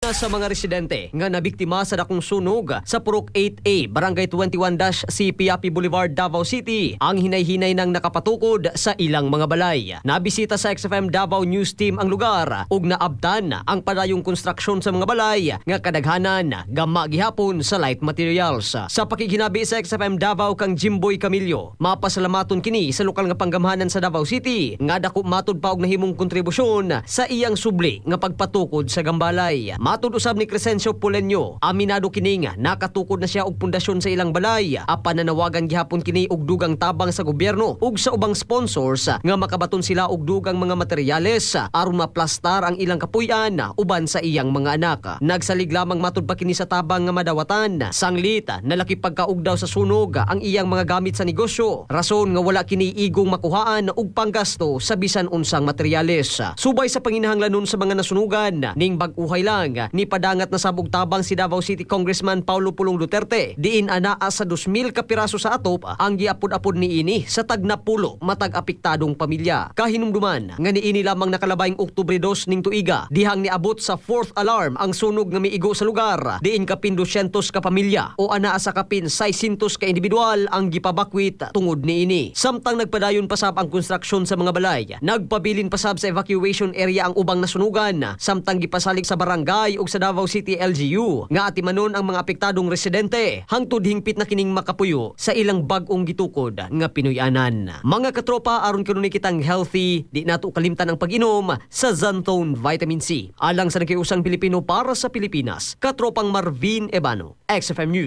Sa mga residente nga nabiktima sa dakong sunog sa Purok 8A, Barangay 21-C, Piapi Boulevard, Davao City, ang hinay-hinay nang nakapatukod sa ilang mga balay. Nabisita sa XFM Davao News Team ang lugar ug naabtan ang padayong konstruksyon sa mga balay nga kadaghanan gama gihapon sa light materials. Sa pakighinabi sa XFM Davao kang Jimboy Camillo, mapasalamaton kini sa lokal nga panggamhanan sa Davao City nga dako matud pa og nahimong kontribusyon sa iyang subli nga pagpatukod sa gambalay. Matud usab ni Crescencio Polenyo, aminado kini nga nakatukod na siya og pundasyon sa ilang balay, apan nanawagan gihapon kini og dugang tabang sa gobyerno ug sa ubang sponsors nga makabaton sila og dugang mga materyales aron maplastar ang ilang kapuy-an uban sa iyang mga anak. Nagsalig lamang matud pa kini sa tabang nga madawatan. Sanglit nalaki pagkaugdaw sa sunog ang iyang mga gamit sa negosyo. Rason nga wala kini igong makuhaan og panggasto sa bisan unsang materyales. Subay sa panginahanglanon sa mga nasunugan, ning bag-uhay lang ni padangat na sab og tabang si Davao City Congressman Paulo Pulong Duterte, diin anaa sa 2,000 ka piraso sa atop ang giapod-apod niini sa tagnapulo matag apektadong pamilya. Kahinumduman nga niini lamang nakalabayng Oktubre 2 ning tuiga dihang niabot sa fourth alarm ang sunog nga miigo sa lugar, diin kapin 200 ka pamilya o anaa sa kapin 600 ka individual ang gipabakwit tungod niini. Samtang nagpadayon pasab ang konstruksyon sa mga balay, nagpabilin pasab sa evacuation area ang ubang nasunugan, samtang gipasalig sa barangay ug sa Davao City LGU nga atimanon ang mga apektadong residente hangtod hingpit na kining makapuyo sa ilang bag-ong gitukod nga Pinoyanan. Mga katropa, aron kanunay kitang healthy, di nato kalimtan ang pag-inom sa Xanthone Vitamin C. Alang sa nagkiusang Pilipino para sa Pilipinas, katropang Marvin Ebano, XFM News.